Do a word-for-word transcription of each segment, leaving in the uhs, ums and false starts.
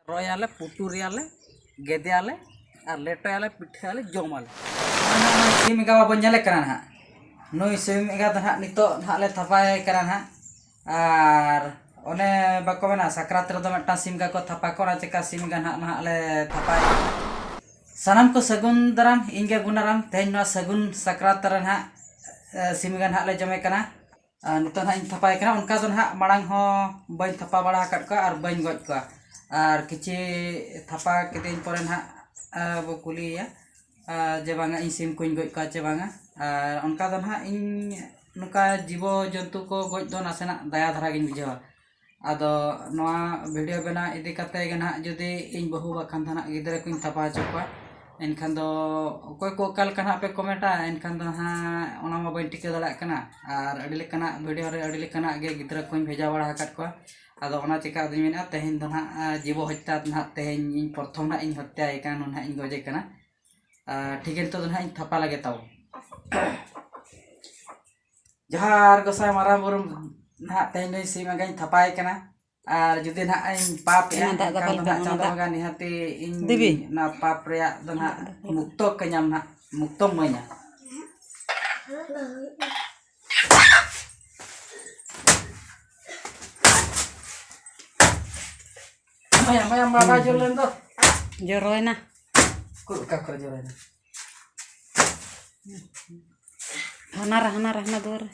ᱨᱚᱭᱟᱞᱮ, ᱯᱩᱴᱩᱨᱮᱭᱟᱞᱮ, ᱜᱮᱫᱮᱭᱟᱞᱮ ᱟᱨ ᱞᱮᱴᱚᱭᱟᱞᱮ, ᱯᱤᱴᱷᱟᱹᱭᱟᱞᱮ, ᱡᱚᱢᱟᱞᱮ᱾ ᱱᱚᱜᱼᱚᱭ ᱱᱚᱣᱟ ᱥᱤᱢ ᱮᱸᱜᱟ ᱵᱟᱵᱚᱱ ᱧᱮᱞᱮ ᱠᱟᱱᱟ ᱱᱟᱦᱟᱜ, ᱱᱩᱭ ᱥᱤᱢ ᱮᱸᱜᱟ ᱫᱚ ᱱᱟᱦᱟᱜ ᱱᱤᱛᱚᱜ ᱱᱟᱦᱟᱜ ᱞᱮ ᱛᱷᱟᱯᱟᱭ ᱠᱟᱱᱟ ᱱᱟᱦᱟᱜ᱾ ᱟᱨ ᱚᱱᱮ ᱵᱟᱠᱚ ᱢᱮᱱᱟ, ᱥᱟᱠᱨᱟᱛ ᱨᱮᱫᱚ ᱢᱤᱫᱴᱟᱝ ᱥᱤᱢ ᱮᱸᱜᱟ ᱠᱚ ᱛᱷᱟᱯᱟ ᱠᱚᱣᱟ, ᱚᱱᱟ ᱪᱮᱠᱟ ᱥᱤᱢ ᱮᱸᱜᱟ ᱱᱟᱦᱟᱜ, ᱱᱟᱦᱟᱜ ᱞᱮ ᱛᱷᱟᱯᱟᱭ ᱠᱟᱱᱟ᱾ ᱥᱟᱱᱟᱢ ᱠᱚ ᱥᱟᱹᱜᱩᱱ ᱫᱟᱨᱟᱢ, ᱤᱧ ᱜᱮ ᱜᱩᱱᱟᱨᱟᱢ᱾ ᱛᱮᱦᱮᱧ ᱱᱚᱣᱟ ᱥᱟᱹᱜᱩᱱ ᱥᱟᱠᱨᱟᱛ ᱨᱮ ᱱᱟᱦᱟᱜ, ᱮ, ᱥᱤᱢ ᱮᱸᱜᱟ ᱱᱟᱦᱟᱜ ᱞᱮ ᱡᱚᱢᱮ ᱠᱟᱱᱟ᱾ ᱟᱨ ᱱᱤᱛᱚᱜ ᱱᱟᱦᱟᱜ ᱤᱧ ᱛᱷᱟᱯᱟᱭ ᱠᱟᱱᱟ, ᱚᱱᱠᱟ ᱫᱚ ᱱᱟᱦᱟᱜ ᱢᱟᱲᱟᱝ ᱦᱚᱸ ᱵᱟᱹᱧ ᱛᱷᱟᱯᱟ ᱵᱟᱲᱟ ᱟᱠᱟᱫ ᱠᱚᱣᱟ ᱟᱨ ᱵᱟᱹᱧ ᱜᱚᱡ ᱠᱚᱣᱟ᱾ ᱟᱨ ᱠᱤᱪᱷᱤ ᱛᱷᱟᱯᱟ ᱠᱮᱫᱮᱧ ᱯᱚᱨᱮ ᱱᱟᱦᱟᱜ, ᱟ, ᱵᱚ ᱠᱩᱞᱤᱭᱮᱭᱟ, ᱟ, ᱡᱮ ᱵᱟᱝᱟ ᱤᱧ ᱥᱤᱢ ᱠᱚᱧ ᱜᱚᱡ ᱠᱚᱣᱟ ᱪᱮ ᱵᱟᱝᱟ᱾ ᱟᱨ ᱚᱱᱠᱟ ᱫᱚ ᱱᱟᱦᱟᱜ ᱤᱧ ᱱᱚᱝᱠᱟ ᱡᱤᱵᱚ ᱡᱚᱱᱛᱩ ᱠᱚ ᱜᱚᱡ ᱫᱚ ᱱᱟᱥᱮᱱᱟᱜ ᱫᱟᱭᱟ ᱫᱷᱟᱨᱟ ᱜᱤᱧ ᱵᱩᱡᱷᱟᱹᱣᱟ᱾ ᱟᱫᱚ ᱱᱚᱣᱟ video ᱵᱮᱱᱟᱣ ᱤᱫᱤ ᱠᱟᱛᱮ ᱜᱮ ᱱᱟᱦᱟᱜ ᱡᱩᱫᱤ ᱤᱧ ᱵᱟᱹᱦᱩ ᱵᱟᱠᱷᱟᱱ ᱫᱚ ᱱᱟᱦᱟᱜ ᱜᱤᱫᱽᱨᱟᱹ ᱠᱚᱧ ᱛᱷᱟᱯᱟ ᱦᱚᱪᱚ ᱠᱚᱣᱟ, ᱮᱱᱠᱷᱟᱱ ᱫᱚ ᱚᱠᱚᱭ ᱠᱚ ᱚᱠᱟ ᱞᱮᱠᱟ ᱱᱟᱦᱟᱜ ᱯᱮ ᱠᱚᱢᱮᱱᱴᱟ, ᱮᱱᱠᱷᱟᱱ ᱫᱚ ᱱᱟᱦᱟᱜ ᱚᱱᱟ ᱢᱟ ᱵᱟᱹᱧ ᱴᱷᱤᱠᱟᱹ ᱫᱟᱲᱮᱭᱟᱜ ᱠᱟᱱᱟ᱾ ᱟᱨ ᱟᱹᱰᱤ ᱞᱮᱠᱟᱱᱟᱜ video ᱨᱮ ᱟᱹᱰᱤ ᱞᱮᱠᱟᱱᱟᱜ ᱜᱮ ᱜᱤᱫᱽᱨᱟᱹ ᱠᱚᱧ ᱵᱷᱮᱡᱟ ᱵᱟᱲᱟ ᱟᱠᱟᱫ ᱠᱚᱣᱟ᱾ ᱟᱫᱚ ᱚᱱᱟ ᱪᱤᱠᱟ ᱟᱫᱚᱧ ᱢᱮᱱᱮᱫᱼᱟ, ᱛᱮᱦᱮᱧ ᱫᱚ ᱱᱟᱦᱟᱜ, ᱟ, ᱡᱤᱵᱚ ᱦᱚᱛᱭᱟ ᱱᱟᱦᱟᱜ ᱛᱮᱦᱮᱧ ᱤᱧ ᱯᱨᱚᱛᱷᱚᱢ ᱱᱟᱦᱟᱜ ᱤᱧ ᱦᱚᱛᱭᱟᱭᱮ ᱠᱟᱱᱟ, ᱱᱩᱭ ᱱᱟᱦᱟᱜ ᱤᱧ ᱜᱚᱡᱮ ᱠᱟᱱᱟ᱾ ᱟᱨ ᱴᱷᱤᱠ ᱜᱮ ᱱᱤᱛᱚᱜ ᱫᱚ ᱱᱟᱦᱟᱜ ᱤᱧ ᱛᱷᱟᱯᱟ ᱞᱟᱜᱮ ᱛᱟᱵᱚ᱾ ᱡᱚᱦᱟᱨ ᱜᱚᱸᱥᱟᱭ ᱢᱟᱨᱟᱝ ᱵᱩᱨᱩ, ᱱᱟᱦᱟᱜ ᱛᱮᱦᱮᱧ ᱱᱩᱭ ᱥᱤᱢ ᱮᱸᱜᱟᱧ ᱛᱷᱟᱯᱟᱭᱮ ᱠᱟᱱᱟ᱾ ᱟᱨ ᱡᱩᱫᱤ ᱱᱟᱦᱟᱜ ᱤᱧ ᱯᱟᱯ ᱮᱜᱼᱟ, ᱚᱱᱟ ᱫᱟᱜ ᱫᱚ ᱮᱱᱠᱷᱟᱱ ᱵᱟᱹᱧ ᱫᱚ ᱱᱟᱦᱟᱜ ᱯᱟᱢᱟ, ᱚᱱᱟ ᱪᱟᱸᱫᱳ ᱫᱟᱜ᱾ ᱵᱚᱸᱜᱟ ᱱᱤᱦᱟᱹᱛᱤ ᱤᱧ ᱫᱮᱵᱤ᱾ ᱚᱱᱟ ᱯᱟᱯ ᱨᱮᱭᱟᱜ ᱫᱚ ᱱᱟᱦᱟᱜ ᱫᱟᱜ ᱫᱚ ᱢᱩᱠᱛᱚ ᱠᱟᱹᱧᱟᱢ ᱱᱟᱦᱟᱜ, ᱢᱩᱠᱛᱚᱢ ᱤᱢᱟᱹᱧᱟ᱾ ᱢᱟᱭᱟᱢ, ᱢᱟᱭᱟᱢ ᱢᱟ ᱵᱟᱭ ᱡᱚᱨ ᱞᱮᱱ ᱫᱚ᱾ ᱡᱚᱨᱚᱭᱮᱱᱟ᱾ ᱩᱠᱩᱨ ᱚᱠᱟ ᱠᱚᱨᱮ ᱡᱚᱨᱚᱭᱮᱱᱟ? ᱦᱟᱱᱟ ᱨᱮ, ᱦᱟᱱᱟ ᱨᱮ, ᱦᱟᱱᱟ ᱫᱩᱣᱟᱹᱨ ᱨᱮ᱾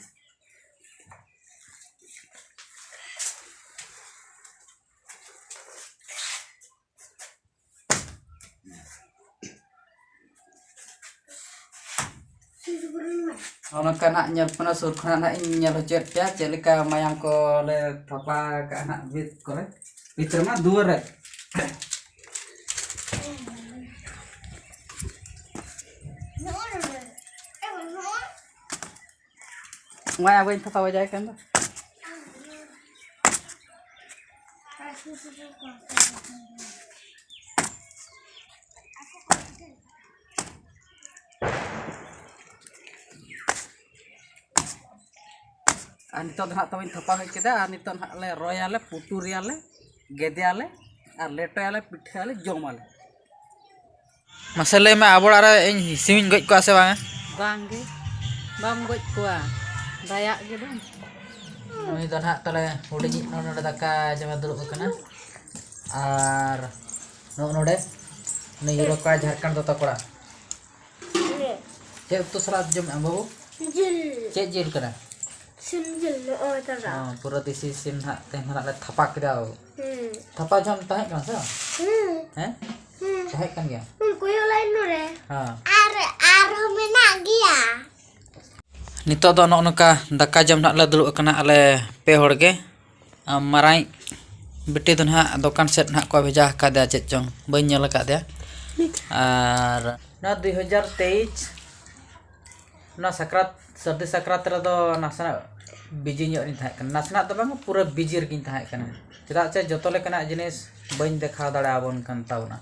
ᱱᱚᱜᱼᱚ ᱱᱚᱝᱠᱟ ᱱᱟᱜ ᱧᱮᱞ ᱯᱮ, ᱥᱩᱨ ᱠᱷᱚᱱᱟᱜ ᱱᱟᱜ ᱤᱧ ᱧᱮᱞ ᱦᱚᱪᱚᱭᱮᱫ ᱯᱮᱭᱟ, ᱪᱮᱫ ᱞᱮᱠᱟ ᱢᱟᱭᱟᱢ ᱠᱚᱞᱮ ᱛᱷᱟᱯᱟ ᱠᱟᱜᱼᱟ ᱱᱟᱜ ᱵᱷᱤᱛ ᱠᱚᱨᱮ, ᱵᱷᱤᱛ ᱨᱮᱢᱟ ᱫᱩᱣᱟᱹᱨ ᱨᱮ᱾ ᱢᱟᱭᱟ ᱵᱟᱹᱧ ᱛᱷᱟᱯᱟ ᱵᱟᱡᱟᱭ ᱠᱟᱱ ᱫᱚ᱾ ᱟᱨ ᱱᱤᱛᱚᱜ ᱫᱚ ᱦᱟᱸᱜ ᱛᱟᱵᱚᱧ ᱛᱷᱟᱯᱟ ᱦᱮᱡ ᱠᱮᱫᱟ᱾ ᱟᱨ ᱱᱤᱛᱚᱜ ᱦᱟᱸᱜ ᱞᱮ ᱨᱚᱭᱟᱞᱮ, ᱯᱩᱴᱩᱨᱮᱭᱟᱞᱮ, ᱜᱮᱫᱮᱭᱟᱞᱮ ᱟᱨ ᱞᱮᱴᱚᱭᱟᱞᱮ, ᱯᱤᱴᱷᱟᱹᱭᱟᱞᱮ, ᱡᱚᱢᱟᱞᱮ᱾ ᱢᱟᱥᱮ ᱞᱟᱹᱭ ᱢᱮ, ᱟᱵᱚ ᱚᱲᱟᱜ ᱨᱮ ᱤᱧ ᱥᱤᱢᱤᱧ ᱜᱚᱡ ᱠᱚᱣᱟ ᱥᱮ ᱵᱟᱝ? ᱵᱟᱝ ᱜᱮ, ᱵᱟᱢ ᱜᱚᱡ ᱠᱚᱣᱟ, ᱫᱟᱭᱟᱜ ᱜᱮ ᱵᱟᱝ᱾ ᱱᱩᱭ ᱫᱚ ᱱᱟᱦᱟᱜ ᱛᱟᱞᱮ ᱦᱩᱰᱤᱧᱤᱡ ᱱᱚᱰᱮ, ᱱᱚᱰᱮ ᱫᱟᱠᱟ ᱡᱚᱢᱮ ᱫᱩᱲᱩᱵ ᱟᱠᱟᱱᱟ᱾ ᱟᱨ ᱱᱚᱜᱼᱚ ᱱᱚᱰᱮ ᱩᱱᱤ ᱦᱤᱨᱳ ᱠᱚᱲᱟ, ᱡᱷᱟᱲᱠᱷᱚᱸᱰ ᱫᱚᱛᱚ ᱠᱚᱲᱟ᱾ ᱪᱮᱫ ᱩᱛᱩ ᱥᱟᱞᱟᱜ ᱡᱚᱢᱮᱜᱼᱟ ᱵᱟᱹᱵᱩ? ᱡᱤᱞ᱾ ᱪᱮᱫ ᱡᱤᱞ ᱠᱟᱱᱟ? ᱥᱤᱢ ᱡᱤᱞ, ᱱᱚᱜᱼᱚᱭ ᱛᱟᱞᱟ᱾ ᱦᱚᱸ, ᱯᱩᱨᱟᱹ ᱫᱮᱥᱤ ᱥᱤᱢ ᱱᱟᱦᱟᱜ ᱛᱮᱦᱮᱧ ᱱᱟᱦᱟᱜ ᱞᱮ ᱛᱷᱟᱯᱟ ᱠᱮᱫᱟ᱾ ᱦᱩᱸ᱾ ᱛᱷᱟᱯᱟ ᱡᱚᱢ ᱛᱟᱦᱮᱸ ᱠᱟᱱᱟ ᱥᱮ ᱵᱟᱝ? ᱦᱩᱸ᱾ ᱦᱮᱸ? ᱦᱩᱸ᱾ ᱛᱟᱦᱮᱸ ᱠᱟᱱ ᱜᱮᱭᱟ? ᱦᱩᱸ, ᱠᱚᱭᱚᱜ ᱞᱟᱭ ᱱᱚᱰᱮ᱾ ᱦᱮᱸ᱾ ᱟᱨ, ᱟᱨᱦᱚᱸ ᱢᱮᱱᱟᱜ ᱜᱮᱭᱟ᱾ ᱱᱤᱛᱚᱜ ᱫᱚ ᱱᱚᱜᱼᱚ ᱱᱚᱝᱠᱟ ᱫᱟᱠᱟ ᱡᱚᱢ ᱱᱟᱦᱟᱜ ᱞᱮ ᱫᱩᱲᱩᱵ ᱟᱠᱟᱱᱟ ᱟᱞᱮ ᱯᱮ ᱦᱚᱲ ᱜᱮ᱾ ᱟᱨ ᱢᱟᱨᱟᱝᱤᱡ ᱵᱤᱴᱤ ᱫᱚ ᱱᱟᱦᱟᱜ ᱫᱚᱠᱟᱱ ᱥᱮᱫ ᱱᱟᱦᱟᱜ ᱠᱚ ᱵᱷᱮᱡᱟ ᱟᱠᱟᱫᱮᱭᱟ, ᱪᱮᱫ ᱪᱚᱝ ᱵᱟᱹᱧ ᱧᱮᱞ ᱟᱠᱟᱫᱮᱭᱟ᱾ ᱟᱨ ᱱᱚᱣᱟ ᱫᱩᱭ ᱦᱟᱡᱟᱨ ᱛᱮᱭᱤᱥ ᱱᱚᱣᱟ ᱥᱟᱠᱨᱟᱛ, ᱥᱟᱹᱨᱫᱤ ᱥᱟᱠᱨᱟᱛ ᱨᱮᱫᱚ ᱱᱟᱥᱮᱱᱟᱜ ᱵᱤᱡᱤ ᱧᱚᱜ ᱨᱤᱧ ᱛᱟᱦᱮᱸ ᱠᱟᱱᱟ᱾ ᱱᱟᱥᱮᱱᱟᱜ ᱫᱚ ᱵᱟᱝ, ᱯᱩᱨᱟᱹ ᱵᱤᱡᱤ ᱨᱮᱜᱤᱧ ᱛᱟᱦᱮᱸ ᱠᱟᱱᱟ᱾ ᱪᱮᱫᱟᱜ ᱥᱮ ᱡᱚᱛᱚ ᱞᱮᱠᱟᱱᱟᱜ ᱡᱤᱱᱤᱥ ᱵᱟᱹᱧ ᱫᱮᱠᱷᱟᱣ ᱫᱟᱲᱮᱭᱟᱵᱚᱱ ᱠᱟᱱ ᱛᱟᱵᱚᱱᱟ᱾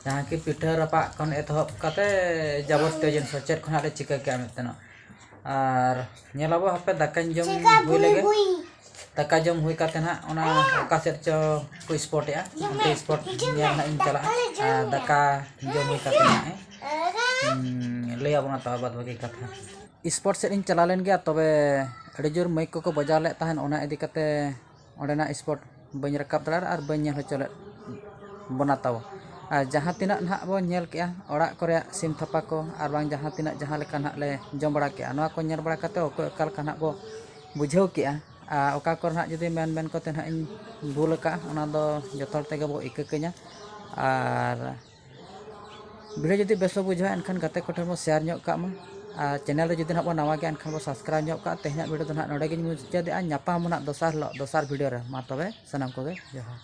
ᱡᱟᱦᱟᱸ ᱠᱤ ᱯᱤᱴᱷᱟᱹ ᱨᱟᱯᱟᱜ ᱠᱷᱚᱱ ᱮᱛᱚᱦᱚᱵ ᱠᱟᱛᱮ ᱡᱟᱵᱚᱛᱤᱭᱚ ᱡᱤᱱᱤᱥ ᱪᱮᱫ ᱠᱷᱚᱱᱟᱜ ᱞᱮ ᱪᱤᱠᱟᱹ ᱠᱮᱜᱼᱟ ᱢᱮᱱᱛᱮ ᱱᱚᱜ᱾ ᱟᱨ ᱧᱮᱞᱟᱵᱚ ᱦᱟᱯᱮ ᱫᱟᱠᱟᱧ ᱡᱚᱢ ᱪᱮᱠᱟ ᱦᱩᱭ ᱞᱮᱜᱮ᱾ ᱵᱩᱞᱵᱩᱭ᱾ ᱫᱟᱠᱟ ᱡᱚᱢ ᱦᱩᱭ ᱠᱟᱛᱮ ᱱᱟᱦᱟᱜ ᱚᱱᱟ ᱚᱠᱟ ᱥᱮᱫ ᱪᱚ ᱠᱚ spot ᱮᱜᱼᱟ, ᱚᱱᱛᱮ spot ᱧᱮᱞ ᱱᱟᱦᱟᱜ ᱤᱧ ᱪᱟᱞᱟᱜᱼᱟ᱾ ᱟᱨ ᱫᱟᱠᱟ ᱡᱚᱢ ᱦᱩᱭ ᱠᱟᱛᱮ ᱱᱟᱦᱟᱜ, ᱩᱸ, ᱞᱟᱹᱭ ᱟᱵᱚᱱᱟ ᱛᱚ ᱵᱟᱫ ᱵᱟᱹᱠᱤ ᱠᱟᱛᱷᱟ᱾ Spot ᱥᱮᱫ ᱤᱧ ᱪᱟᱞᱟᱣ ᱞᱮᱱ ᱜᱮᱭᱟ, ᱛᱚᱵᱮ ᱟᱹᱰᱤ ᱡᱳᱨ ᱢᱟᱹᱭᱤᱠ ᱠᱚᱠᱚ ᱵᱟᱡᱟᱣ ᱞᱮᱫ ᱛᱟᱦᱮᱱ, ᱚᱱᱟ ᱤᱫᱤ ᱠᱟᱛᱮ ᱚᱸᱰᱮᱱᱟᱜ spot ᱵᱟᱹᱧ ᱨᱟᱠᱟᱵ ᱫᱟᱲᱮᱭᱟᱫᱟ ᱟᱨ ᱵᱟᱹᱧ ᱧᱮᱞ ᱦᱚᱪᱚ ᱞᱮᱫ ᱵᱚᱱᱟ ᱛᱟᱵᱚ᱾ ᱟᱨ ᱡᱟᱦᱟᱸ ᱛᱤᱱᱟᱹᱜ ᱱᱟᱦᱟᱜ ᱵᱚ ᱧᱮᱞ ᱠᱮᱜᱼᱟ ᱚᱲᱟᱜ ᱠᱚᱨᱮ ᱥᱤᱢ ᱛᱷᱟᱯᱟ ᱠᱚ, ᱟᱨ ᱵᱟᱝ ᱡᱟᱦᱟᱸ ᱛᱤᱱᱟᱹᱜ ᱡᱟᱦᱟᱸ ᱞᱮᱠᱟ ᱱᱟᱦᱟᱜ ᱞᱮ ᱡᱚᱢ ᱵᱟᱲᱟ ᱠᱮᱜᱼᱟ, ᱱᱚᱣᱟ ᱠᱚ ᱧᱮᱞ ᱵᱟᱲᱟ ᱠᱟᱛᱮ ᱚᱠᱚᱭ ᱚᱠᱟ ᱞᱮᱠᱟ ᱱᱟᱦᱟᱜ ᱵᱚ ᱵᱩᱡᱷᱟᱹᱣ ᱠᱮᱜᱼᱟ᱾ ᱟᱨ ᱚᱠᱟ ᱠᱚᱨᱮ ᱱᱟᱦᱟᱜ ᱡᱩᱫᱤ ᱢᱮᱱ ᱢᱮᱱ ᱠᱚᱛᱮ ᱱᱟᱦᱟᱜ ᱤᱧ ᱵᱷᱩᱞ ᱟᱠᱟᱜᱼᱟ, ᱚᱱᱟ ᱫᱚ ᱡᱚᱛᱚ ᱦᱚᱲ ᱛᱮᱜᱮ ᱵᱚ ᱤᱠᱟᱹ ᱠᱟᱹᱧᱟ᱾ ᱟᱨ video ᱡᱩᱫᱤ ᱵᱮᱥ ᱵᱚ ᱵᱩᱡᱷᱟᱹᱣᱟ, ᱮᱱᱠᱷᱟᱱ ᱜᱟᱛᱮ ᱠᱚᱴᱷᱮᱱ ᱵᱚ share ᱧᱚᱜ ᱠᱟᱜ ᱢᱟ᱾ ᱟᱨ channel ᱨᱮ ᱡᱩᱫᱤ ᱱᱟᱦᱟᱜ ᱵᱚ ᱱᱟᱣᱟ ᱜᱮᱭᱟ, ᱮᱱᱠᱷᱟᱱ ᱵᱚ subscribe ᱧᱚᱜ ᱠᱟᱜᱼᱟ᱾ ᱛᱮᱦᱮᱧᱟᱜ video ᱫᱚ ᱱᱟᱦᱟᱜ ᱱᱚᱰᱮ ᱜᱤᱧ ᱢᱩᱪᱟᱹᱫᱮᱜᱼᱟ᱾ ᱧᱟᱯᱟᱢ ᱟᱵᱚ ᱱᱟᱦᱟᱜ ᱫᱚᱥᱟᱨ ᱦᱤᱞᱳᱜ, ᱫᱚᱥᱟᱨ video ᱨᱮ᱾ ᱢᱟ ᱛᱚᱵᱮ ᱥᱟᱱᱟᱢ ᱠᱚᱜᱮ ᱡᱚᱦᱟᱨ᱾